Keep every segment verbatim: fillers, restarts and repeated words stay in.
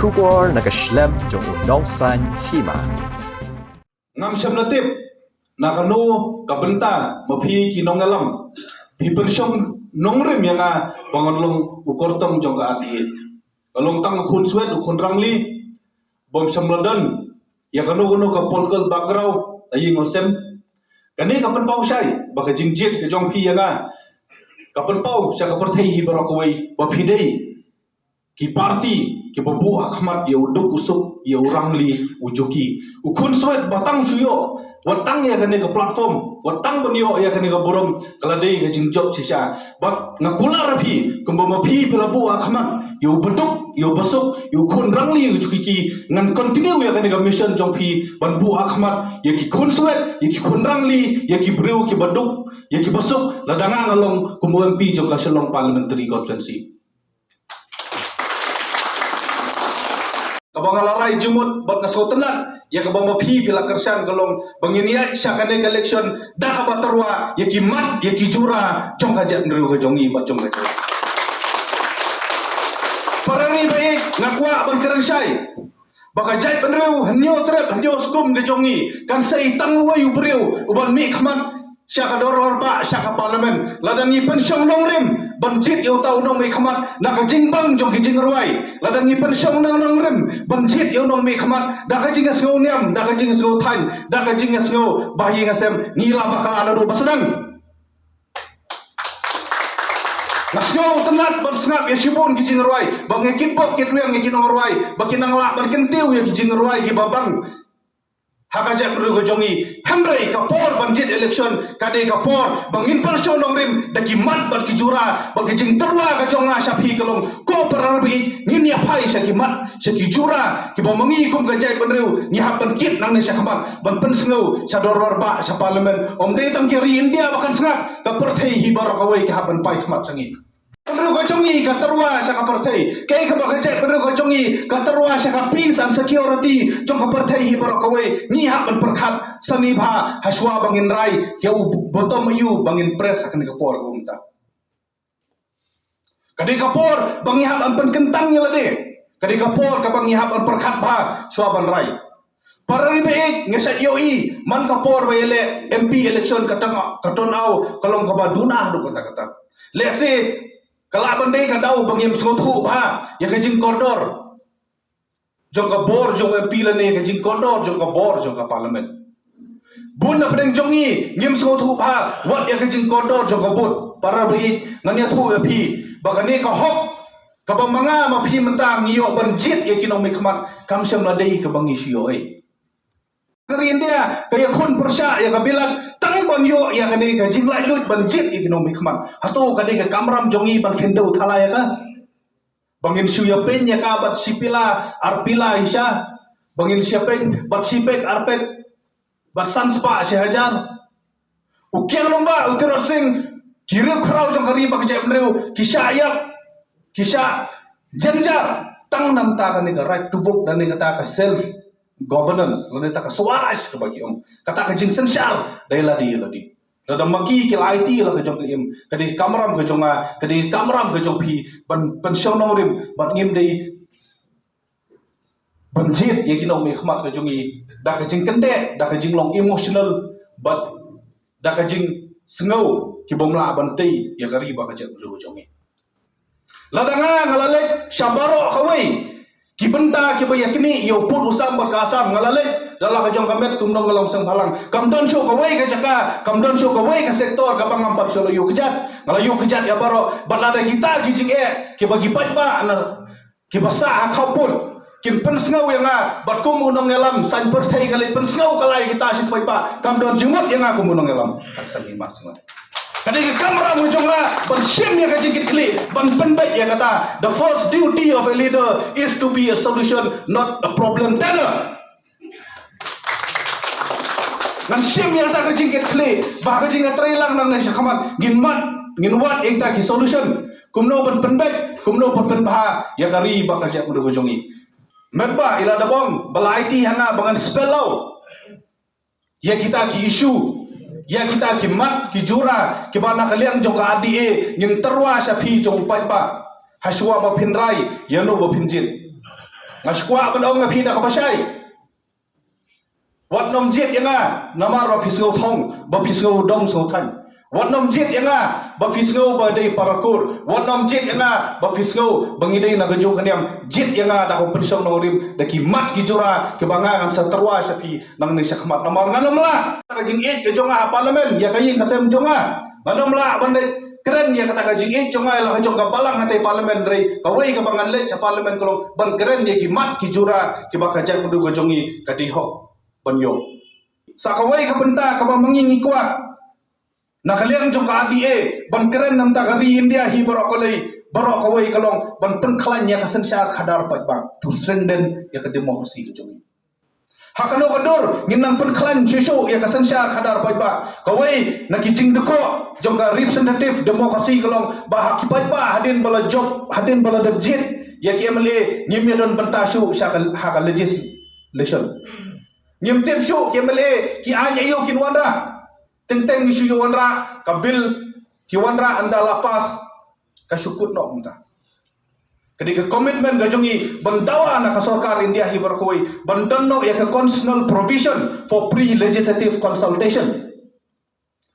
Khubor na ka shlem jong u nongsan hima. Ngam shym la tip na kano ka bynta ma phi ki nongïalam phi pynshong nongrim ïa nga ba ngan long u kyrtong jong ka R T A. Nga long tang u khun swet, u khun rangli, bym shym la don ïa kano kano ka political background ha ïing ha sem. Kane ka pynpaw shai ba ka jingjied ka jong phi ïa nga ka pynpaw sha ka pyrthei hi baroh kawei ba phi dei ki party kiba buh ha khmat ïa u duk u suk, ïa u rangli u juki. U khun swet ba tang shu ïoh wat tang ïa kane ka platform, wat tang ban ïoh ïa kane ka burom, ka la dei ka jingjop shisha. Bad nga kular ïa phi kumba ma phi phi la buh ha khmat ïa u baduk, ïa u basuk, ïa u khun rangli u juki, ngan continue ïa kane ka mission jong phi ban buh ha khmat ïa ki khun swet, ïa ki khun rangli, ïa ki briew kiba duk, ïa ki basuk, lada nga nga long kum u M P jong ka Shillong Parliamentary Constituency. Kaba nga la rai jingmut bad nga sngewtynnat ïa kaba ma phi phi la kyrshan ka long ba ngin ïaid sha kane ka election da kaba tyrwa ïa ki mat ïa ki jura jong ka jaitbynriew ka jong ngi bad jong ka jylla. Para ri ba ïeit, nga kwah ban kren shai ba ka jaitbynriew hynñiew trep hynñiew skum ka jong ngi kan sa i tang uwei u briew u ban mih khmat sha ka dorbar bah, sha ka parliament. Lada ngi pynshong nongrim ban jied ïa uta u nongmihkhmat na ka jingbang jong ki jingrwai, lada ngi pynshong nong nongrim ban jied ïa u nongmihkhmat da ka jingïasngew niam, da ka jingïasngew thaiñ, da ka jingïasngew ba ha ïing ha sem, ngi lah ba ka la naduh ba sdang. Nga sngewtynnat ban sngap ïa shibun ki jingrwai ba ngi kitbok kitrwiang ïa ki nongrwai ba ki nang lah ban kyntiew ïa ki jingrwai kiba bang ha ka jaitbynriew ka jong ngi. Hynrei ka por ban jied election ka dei ka por ba ngin pynshong nongrim da ki mat bad ki jura. Bad ka jingtyrwa ka jong nga sha phi ka long, ko para ri ba ïeit, ngin ïa phai sha ki mat, sha ki jura kiba ma ngi kum ka jaitbynriew ngi hap ban kit nangne sha khmat ban pynsngew sha dorbar bah, sha parliament. Ym dei tang ka ri India ba kan sngap, ka pyrthei hi baroh kawei ka hap ban phai khmat sha ngi. Bynriew ka jong ngi ka tyrwa sha ka pyrthei. Kaei kaba ka jaitbynriew ka jong ngi ka tyrwa sha ka peace and security jong ka pyrthei hi baroh kawei. Ngi hap ban pyrkhat sani bha ha shuwa ba ngin rai ïa u bottom ïa u ba ngin press ha kane ka por kaba mynta. Ka dei ka por ba ngi hap ban pynkyntang ïa lade. Ka dei ka por kaba ngi hap ban pyrkhat bha shuwa ban rai. Para ri ba ïeit, ngi sa ïohi man ka por ba ïaleh M P election ka tang, ka turnout ka long kaba duna haduh katta katta. Lehse ka lah ban dei ka daw ba ngim sngewthuh bha ïa ka jingkordor jong ka bor jong u M P lane ka jingkordor jong ka bor jong ka parliament. Bun na pdeng jong ngi ngim sngewthuh bha wat ïa ka jingkordor jong ka vote. Para ri ba ïeit, ngan ïathuh ïa phi ba kane ka hok kaba ma nga ma phi mynta ngi ïoh ban jied ïa ki nongmihkhmat kam shym la dei kaba ngi shu ïoh ei. Ka ri India ka ïakhun pyrshah ïa ka bilat tang ban ïoh ïa kane ka jinglaitluid ban jied ïa ki nongmihkhmat. Hato ka dei ka kamram jong ngi ban khyndew thala ïa ka? Ba ngin shu ïapeiñ ïa ka bad shi pila, ar pila shisha. Ba ngin shu ïapeiñ bad shi pek, ar pek, bad san spah shi hajar. U Kiang Nangbah, u Tirot Sing, ki riewkhraw jong ka ri bad ka jaitbynriew ki shah ïap, ki shah jynjar tang na ka bynta kane ka right to vote, lane kata ka self governance, lane kata ka swaraj kaba ki ong. Kata ka jingsynshar da ïa lade ïa lade. Lada ma ki ki la aiti la ka jong ka im, ka dei ka kamram ka jong nga, ka dei ka kamram ka jong phi ban pynshong nongrim bad ngim dei ban jied ïa ki nongmihkhmat ka jong ngi da ka jingkyndit, da ka jinglong emotional bad da ka jingsngew ki bym lah ban tei ïa ka ri bad ka jaitbynriew ka jong ngi. Lada nga nga la leit sha baroh kawei ki bynta kiba ïa kine ïa u pud u sam bad ka Assam, nga la leit da la ka jong ka met kum u nongïalam seng bhalang. Kam don shuh kawei ka jaka, kam don shuh kawei ka sector kaba ngam pat shuh la ïoh kjat. Nga la ïoh kjat ïa baroh. Bad lada kita ki jingeh kiba ki paidbah na kiba sah ha khaput kin pynsngew ïa nga bad kum u nongïalam saiñ pyrthei nga leit pynsngew ka lai kita shi paidbah, kam don jingmut ïa nga kum u nongïalam. Ka dei ka kamram ka jong nga ban shim ïa ka jingkitkhlieh, ban pynbeit ïa kata. The first duty of a leader is to be a solution, not a problem teller. Ngan shim ïa kata ka jingkitkhlieh ba ka jingïatreilang nangne sha khmat ngin mad, ngin wad ïa kita ki solution. Kumno ban pynbeit, kumno ban pynbha ïa ka ri bad ka jaitbynriew ka jong ngi. Met ba i la da bong ba la aiti ha nga ba ngan spell out ïa kita ki issue, ïa kita ki mat ki jura kiba na ka liang jong ka R D A ngin tyrwa sha phi jong u paidbah ha shuwa ba phin rai ïa no ba phin jied. Nga shu kwah ban ong ïa phi da kaba shai. Wat nym jied ïa nga namar ba phi sngew thong, ba phi sngew dong sngew thaiñ. Wat nym jied ïa nga ba phi sngew ba dei para kur. Wat nym jied ïa nga ba phi sngew ba ngi dei na ka juh ka niam. Jied ïa nga da ka pynshong nongrim, da ki mat ki jura kiba nga ngan sa tyrwa sha phi nangne sha khmat. Namar ngan nym lah ka jingïeit ka jong nga ha parliament ïa ka ïing ka sem jong nga. Ngan nym lah ban leit kren ïa kata ka jingïeit jong nga ïa la ka jong ka balang ha te parliament, hynrei kawei kaba ngan leit sha parliament ka long ban kren ïa ki mat ki jura kiba ka jaitbynriew ka jong ngi ka dei hok ban ïoh. Sa kawei ka bynta kaba ma ngi ngi kwah na ka liang jong ka R D A ban kren na bynta ka ri India hi baroh kawei, baroh kawei ka long ban pynkhlaiñ ïa ka synshar khadar paidbah, to strengthen ïa ka democracy ka jong ngi. Ha kano ka dur ngin nang pynkhlaiñ shuh shuh ïa ka synshar khadar paidbah? Kawei na ki jingdukok jong ka representative democracy ka long ba ha ki paidbah hadien ba la jop, hadien ba la dep jied ïa ki M L A, ngim ïa don bynta shuh sha ka, ha ka legislation. Ngim tip shuh ki M L A ki aiñ aïu kin wanrah. Teng teng ngi shu ïa wanrah ka bill, ki wanrah ynda la pass ka shu kut noh mynta. Ka dei ka commitment ka jong ngi ban dawa na ka sorkar India hi baroh kawei ban don noh ïa ka constitutional provision for pre-legislative consultation.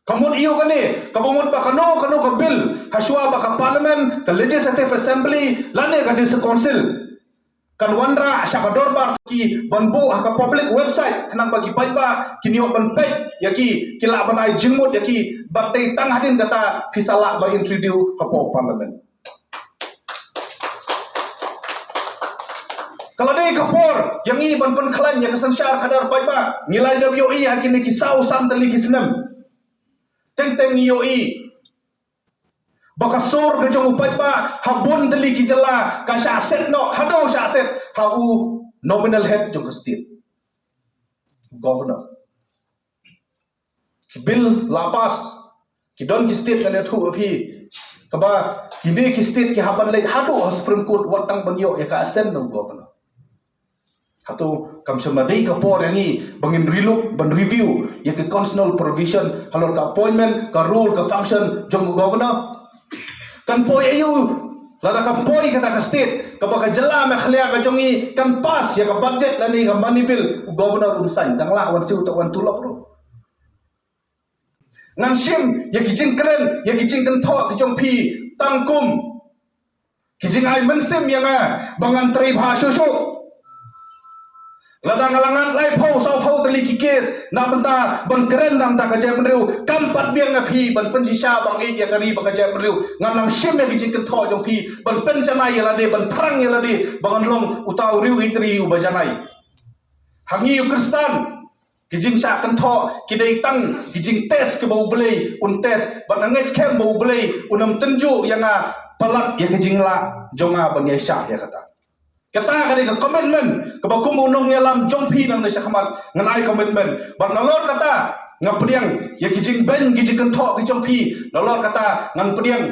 Ka mut aïu kane? Kaba mut ba kano kano ka bill hashwa ba ka parliament, ka legislative assembly lane ka district council kan wanrah sha ka dorbar ki ban buh ha ka public website khnang ba ki paidbah kin ïoh ban peit ïa ki, ki lah ban ai jingmut ïa ki, bad dei tang hadien kata phi sa lah ban introduce hapoh parliament. Ka la dei ka por ïa ngi ban pynkhlaiñ ïa ka synshar khadar paidbah. Ngi la dep ïohi ha kine ki saw san tylli ki snem. Teng teng ngi ïohi ba ka sur ka jong u paidbah ha bun tylli ki jylla ka shah set noh, haduh shah set ha u nominal head jong ka state, governor. Ki bill la pass, ki don ki state, ngan ïathuh ïa phi, kaba kine ki state ki hap ban leit haduh ha Supreme Court wat tang ban ïoh ïa ka assent na u governor. Hato kam shym la dei ka por ïa ngi ba ngin relook, ban review ïa ka constitutional provision halor ka appointment, ka role, ka function jong u governor? Kan poi aïu lada kan poi kata ka state kaba ka jylla Meghalaya ka jong ngi kan pass ïa ka budget lane ka money bill, u governor un sign, dang lah wan siew, to wan tulop ruh. Ngan shim ïa ki jingkren, ïa ki jingkynthoh ki jong phi tang kum ki jingai mynsiem ïa nga ba ngan trei bha shuh shuh. Lada nga la ngat laiphew sawphew tylli ki case na bynta ban kren na bynta ka jaitbynriew, kam pat biang ïa phi ban pynshisha ban ïeit ïa ka ri bad ka jaitbynriew. Ngan nang shim ïa ki jingkynthoh jong phi ban pynjanai ïa lade, ban pyrshang ïa lade ba ngan long uta u riewieitri uba janai. Ha ngi u Khristan, ki jingshah kynthoh ki dei tang ki jingtest kiba U Blei un test, bad nga ngeit skhem ba U Blei un ym tynjuh ïa nga palat ïa ka jinglah jong nga ban ïai shah ïa kata. Kata ka dei ka commitment kaba kum u nongïalam jong phi nangne shakhmat ngan ai commitment. Bad nalor kata nga pdiang ïa ki jingbeiñ ki jingkynthoh ki jong phi, nalor kata ngan pdiang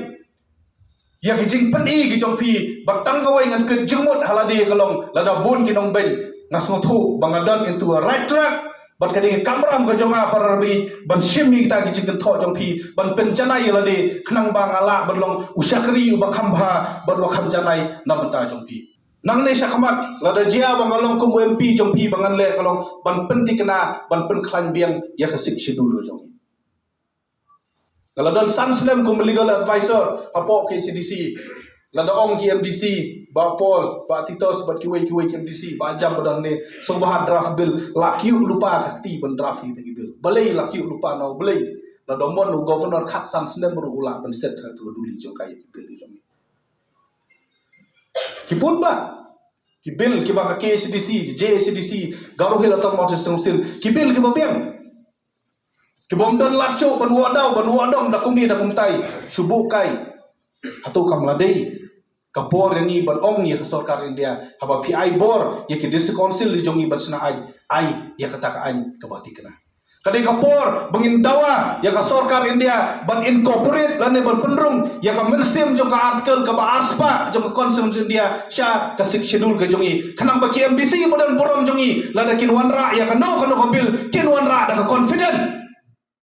ïa ki jingpyni ki jong phi, bad tang kawei ngan kit jingmut ha lade ka long lada bun ki nongbeiñ, nga sngewthuh ba nga don into a right track. Bad ka dei ka kamram ka jong nga para ri ban shim ïa kita ki jingkynthoh jong phi, ban pynjanai ïa lade khnang ba nga lah ban long u shakri uba kham bha bad uba kham janai na bynta jong phi. Nangne shakhmat lada jia ba nga long kum u M P jong phi, ba ngan leh ka long ban pynthikna, ban pynkhlaiñ biang ïa ka Sixth Schedule ka jong ngi. Nga la don san snem kum legal advisor hapoh K H A D C. Lada ong ki M D C, Bah Paul, Bah Titos bad kiwei kiwei ki M D C, Bah Jam ba don ne, sngewbha draft bill, la kyiuh lypa ka kti ban draft ïa kita ki bill. Balei la kyiuh lypa, na u Blei? Lada mon u governor khatsan snem ruh u lah ban set ha tu duli jong ka ïa ki bill jong ngi. Ki bun bah ki bill kiba ka K H A D C, J H A D C, Garo Hills Autonomous District Council, ki bill kiba biang, kibym don lad shuh ban wad daw, ban wad dong da kumne da kumtai, shu buh kai. Hato kam la dei ka bor ïa ngi ban ong ïa ka sorkar India, haba phi ai bor ïa ki district council jong ngi ban shna aiñ, ai ïa kata ka aiñ kaba thikna. Ka dei ka por ba ngin dawa ïa ka sorkar India ban incorporate lane ban pynrung ïa ka mynsiem jong ka article kaba arspah jong ka Constitution India sha ka Sixth Schedule ka jong ngi, khnang ba ki M D C ba don burom jong ngi, lada kin wanrah ïa kano kano ka bill, kin wanrah da ka confident.